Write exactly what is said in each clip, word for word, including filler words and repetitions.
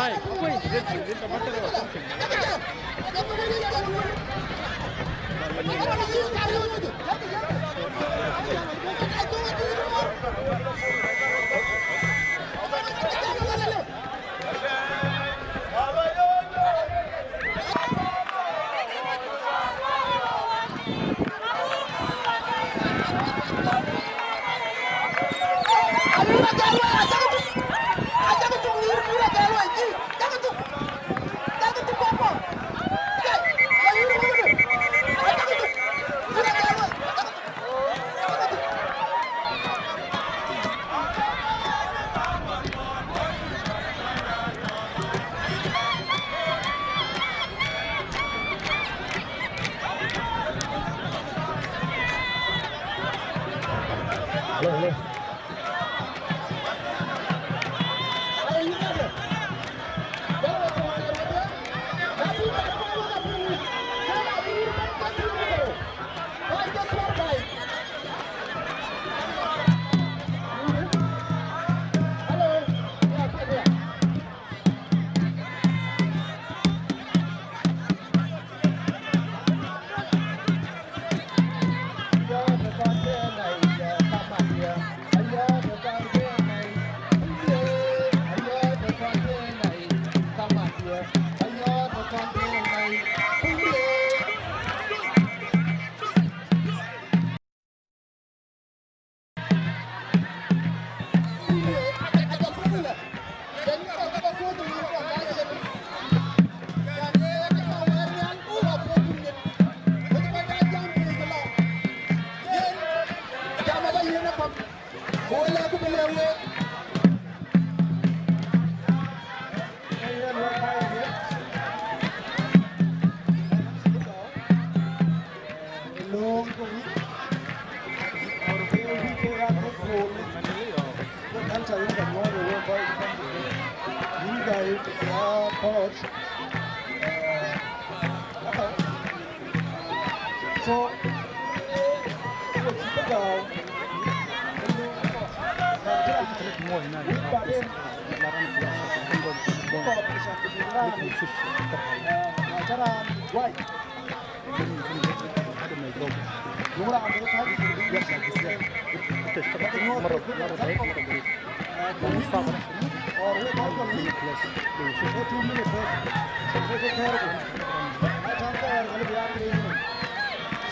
So,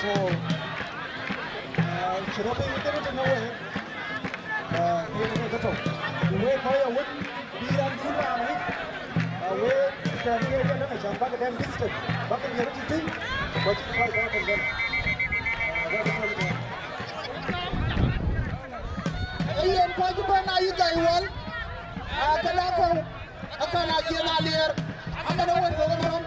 So, uh, should I be with it in a way? Uh, in a way, that's all. The way Koya would be around the ground, uh, we can hear the number, and back then, this time, back in the other thing, but you quite out and then. Uh, that's all. Ayen kɔc bɛ̈n ayï jai wal, a ke la kɔ̈u, akan a jiɛn aliɛɛr, aman ë wën wek rɔm.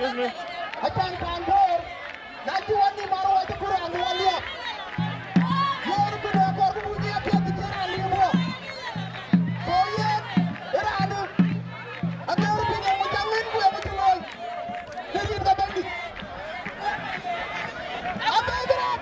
Acan paan Bor, na cï wɔ nïm arɔ̈ɔ̈c, ku raan wɔ liääp. Yen këde kɔɔr ku buk nyiɛɛp piɛth cï raan liääp wɔ. Ku yen ë raanë, athɛɛr piny ë ku cä ŋïn ku ë ku cï looi. Në rin ke Bɛ̈nydït. Abɛ̈ɛ̈i bï raan.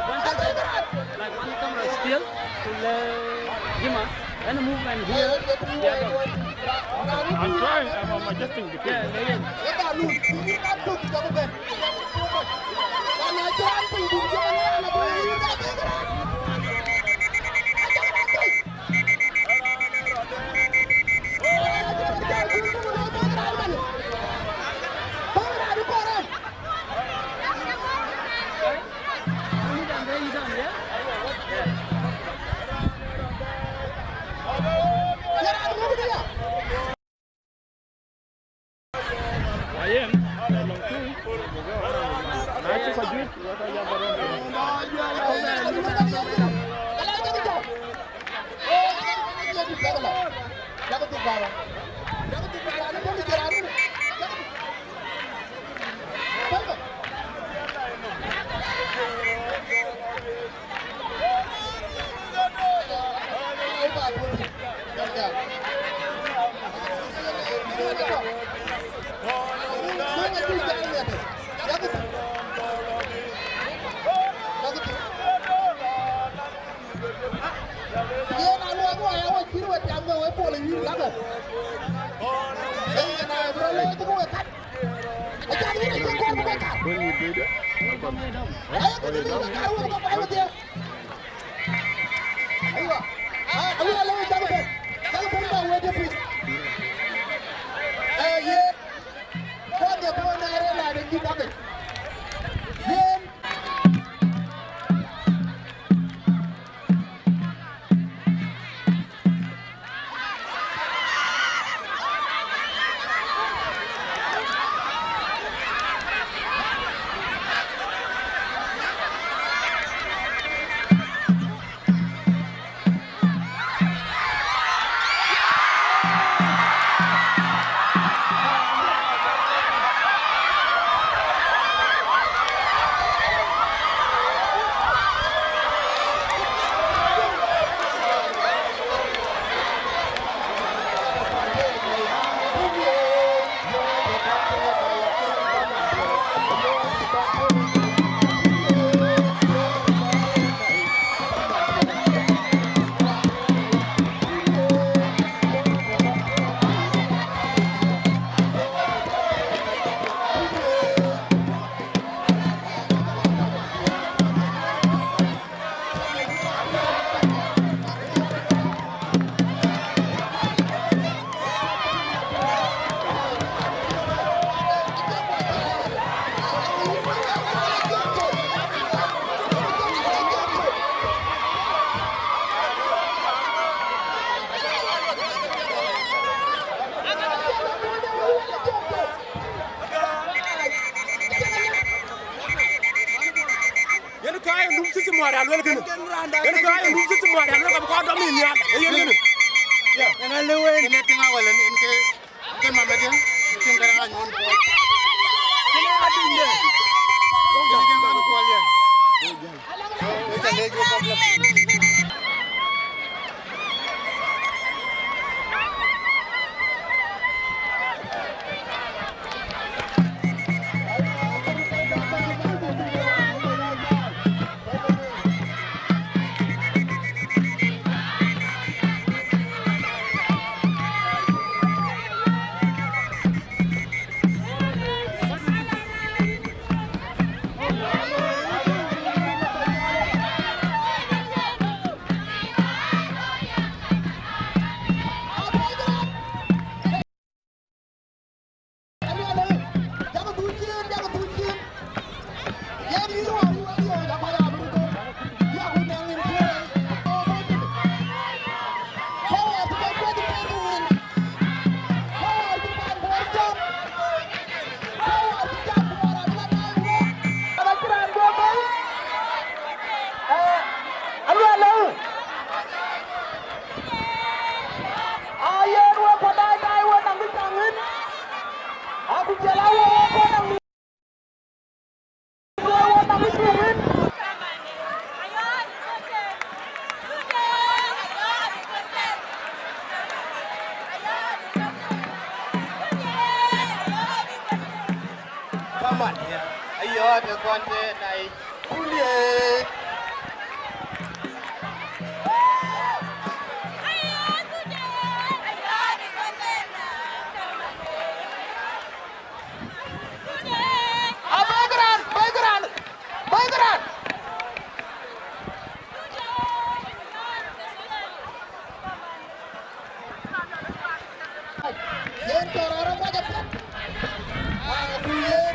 One camera, like one camera still to let Jima, any movement here, they are done. I'm trying, I'm, I'm adjusting the thing. Yeah, yeah, yeah. Yen aluɔi ku aya we cït we tiam ke we pol ë yïn lakë. Ee, na bï rɔt looi thïn we kat. Acan yïn acï kɔɔr bï ke kat. Ayek kë bï ke kat we bï ke kuany wedhie. Aywa. Aluɔi alë we cak bɛ̈n. Cak bɛ̈n ba we dï piny. Ee, yen. Kɔn ye bɔ̈ na rëër la de cï bäk. Yen. Yen ka yen dun cï cï muɔɔr, yen ka bï kɔɔr dɔm yen nhial. Ee yen kënë. Ya, yen a lëu en. Yen e tiŋ awal en, en ke, ke mama diɛ̈, tiŋ ke raan anyuɔɔn puɔl. Yen e tiŋ awal en, yen ke mama puɔl, ya. So, we can make you public. Ayen we kuɔt daai daai we nɔm bï caŋ ŋïn. Aku jɔl a we we kuɔt nɔm bï we we nɔm bï caŋ ŋïn. Kaman ya, ayɔ̈ɔ̈t ë kɔn tëë nai. Kuliek. A bɛ̈ɛ̈i këran, bɛ̈ɛ̈i këran, bɛ̈ɛ̈i këran. Yen tɔ̈ rɔt rɔt apiɛth. Aa, ku yen,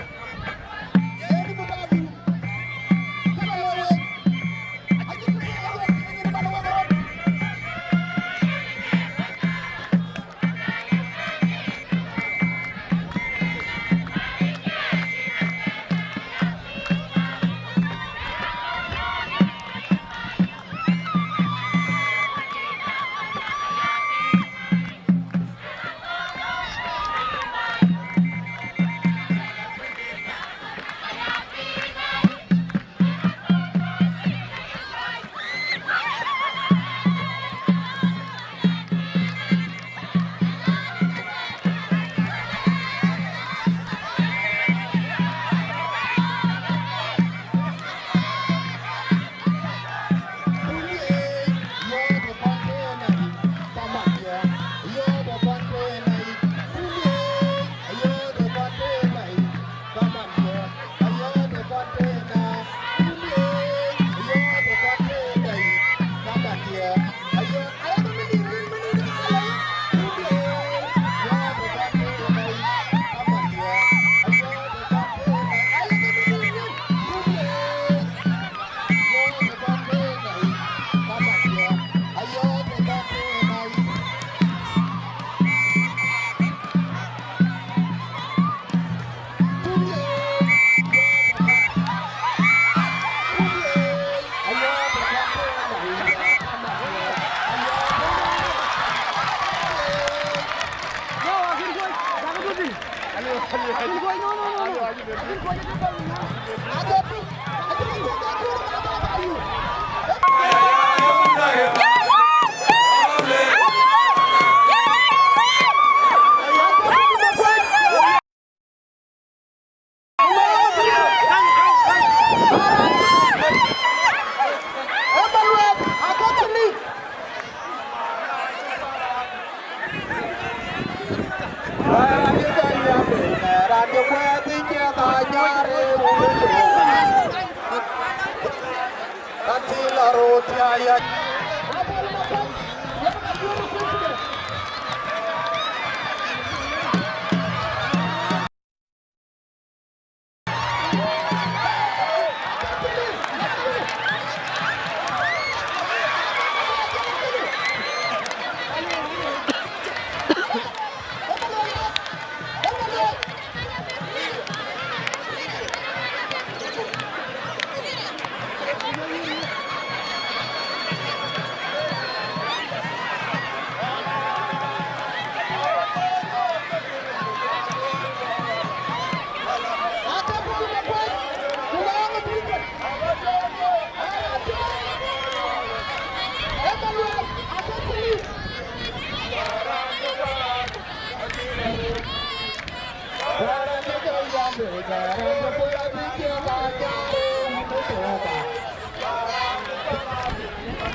yen bï bä dhum. Kënë lɔ wek. Acïn bï ya wek, yen bä lɔ wek rɔt.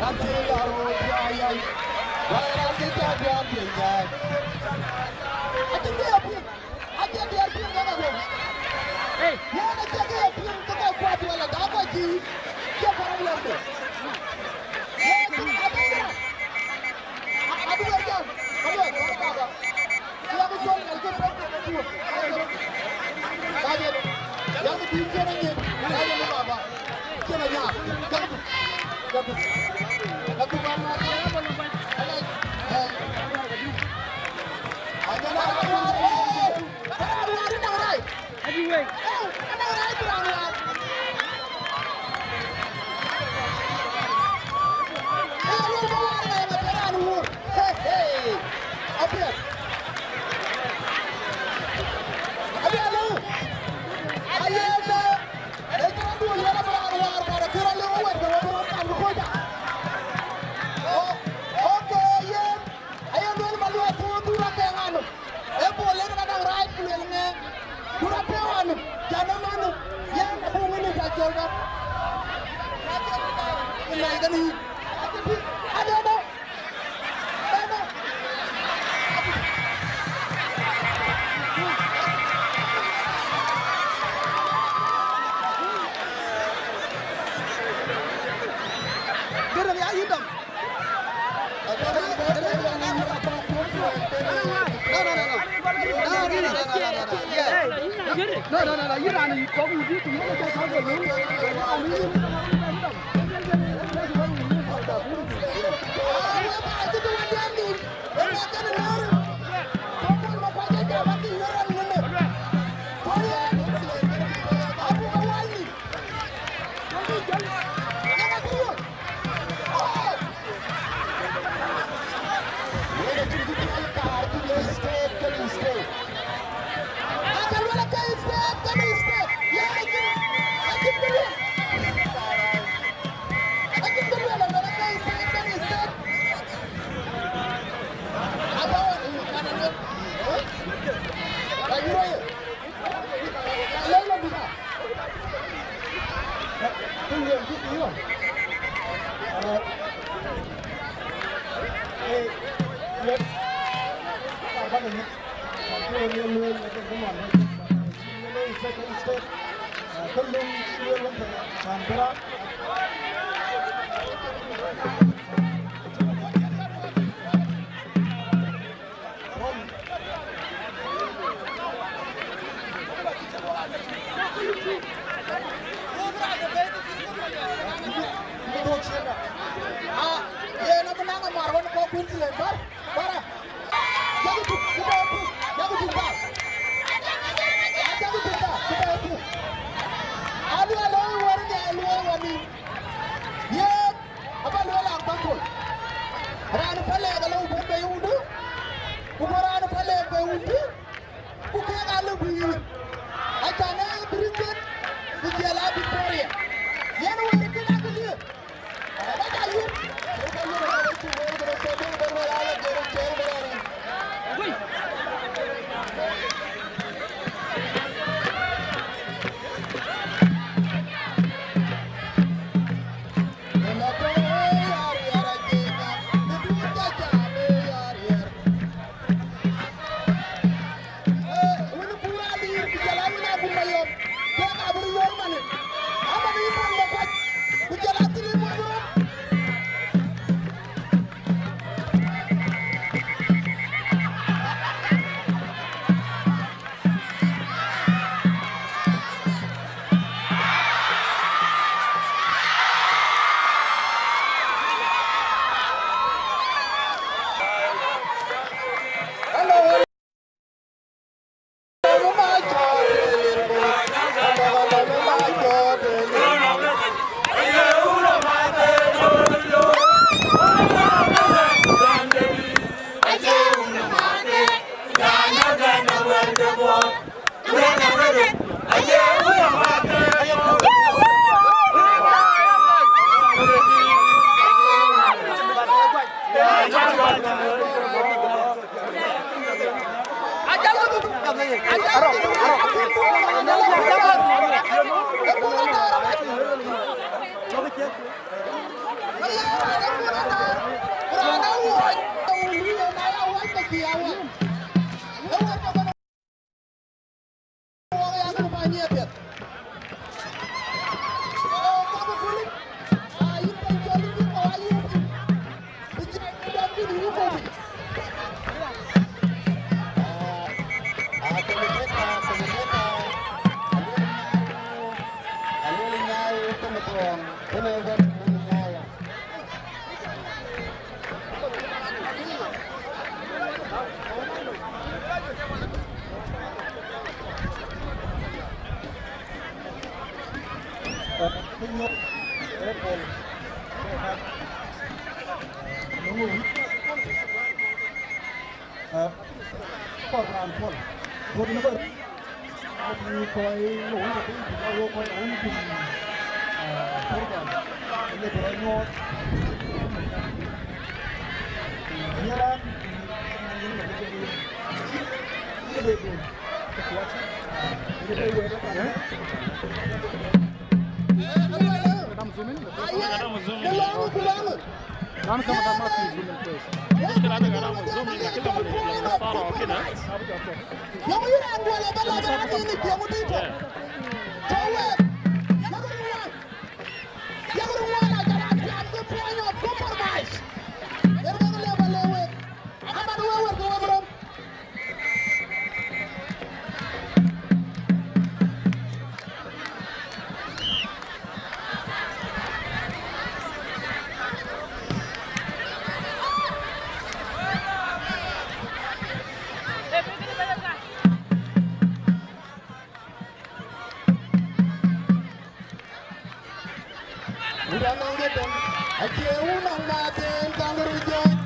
Hey. Aye luel Malual Thuɔɔu dhura ke ŋa nu? Ee bol en ka daŋ rac ku luel ŋɛɛŋ. Dhura ke ŋa nu? Jam ë man nu. Yen abï wën ë ka cɔl ka. Ku nɛn kën yï. Adë dë. Adë dë. Gërëm ya yï dɔm. No, no, no, no. No, no, no, no. Yïn raan yï kɔk wudï ku yïn ke cɔl ke wun. Ah, yen abï naŋ amar ɣɔn kɔ̈k Queensland, bär, bär. Jakï tuk, ku bɛ tuk, jakï tuk bär. Jakï tuk bär, ku bɛ tuk. Aluel ë wär de aluel wani. Yen aba luel an, Bäkul. Raan Palek alëu bï bei wundï, ku bï raan Palek bei wundï, ku kek alëu bï yïn. Acan ee Brisbane, ku jɔl a Victoria. Yen wär kën akëlië. Kɔc raan puɔl. Kɔc në bɛ̈r. Kɔc kɔc looi tëthiin, ku jɔl wo kɔc wën tïŋ, ah, program. Ëlë bï rɔt nyuɔɔth. Nhiaar raan, ëlë bï dun. Ëlë bï wëët. Aye, në lɔ̈ŋ ku lɔ̈ŋ. Lan kama da ma fi zooming, please. Mushkila, ana gaid amal zooming, lakin lama yajib masara wa kida. Yamu yura ngwala bala bala ni ni yamu dito. Tawe. Yamu ngwala. Yamu ngwala jala jam the point of compromise. Yamu ngwala bala we. Aman we we ko we bro. Wut anɔŋ kedhie, acie wun nɔŋ mathin kaŋ röt jɔ̈ɔ̈ny.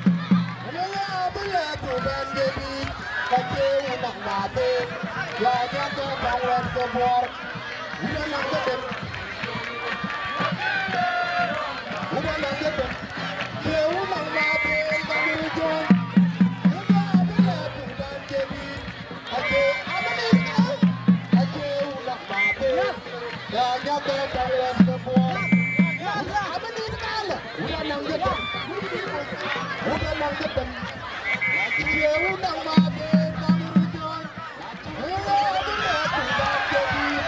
Ëmënë abï lɛ̈k ku bɛ̈n ke dït, acie wun nɔŋ mathin, ya nyan ke kaŋ wɛ̈t ke buɔɔr. Wut anɔŋ kedhie, wut anɔŋ kedhie, acie wun nɔŋ mathin kaŋ röt jɔ̈ɔ̈ny. Ëmënë abï lɛ̈k ku bɛ̈n ke dït.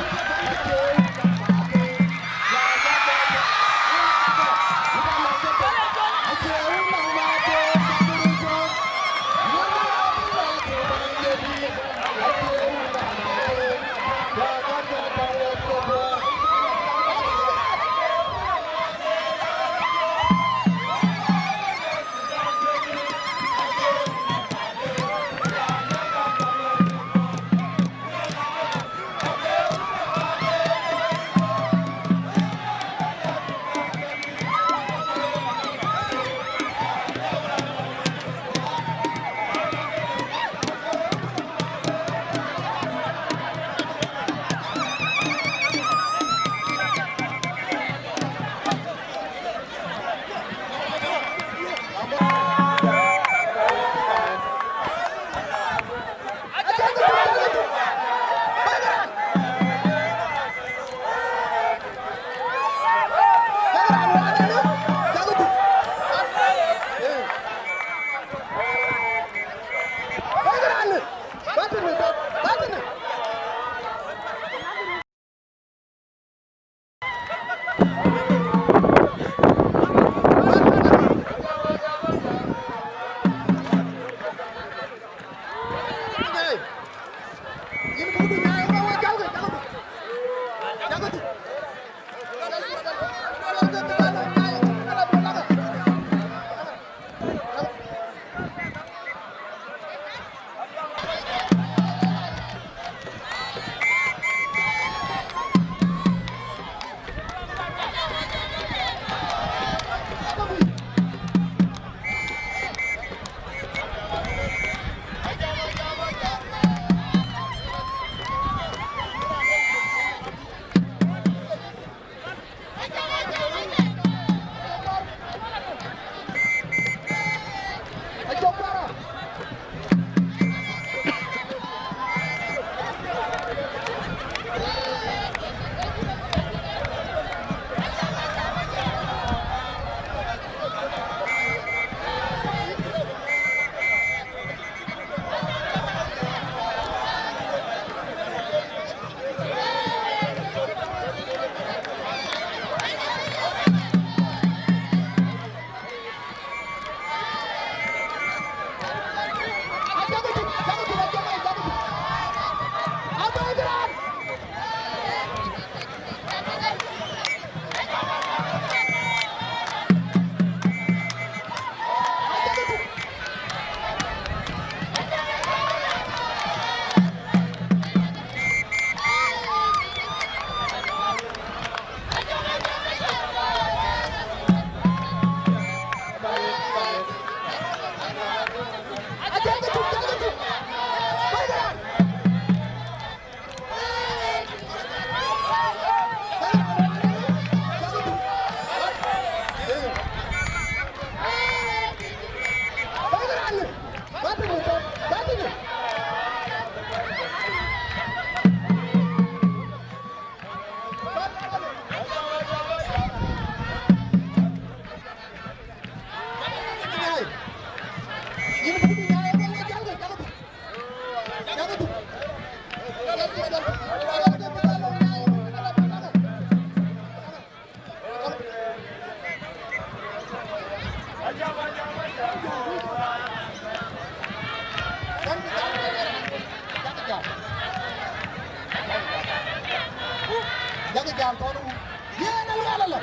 Jakï jam thɔn wun. Yen aluel ala.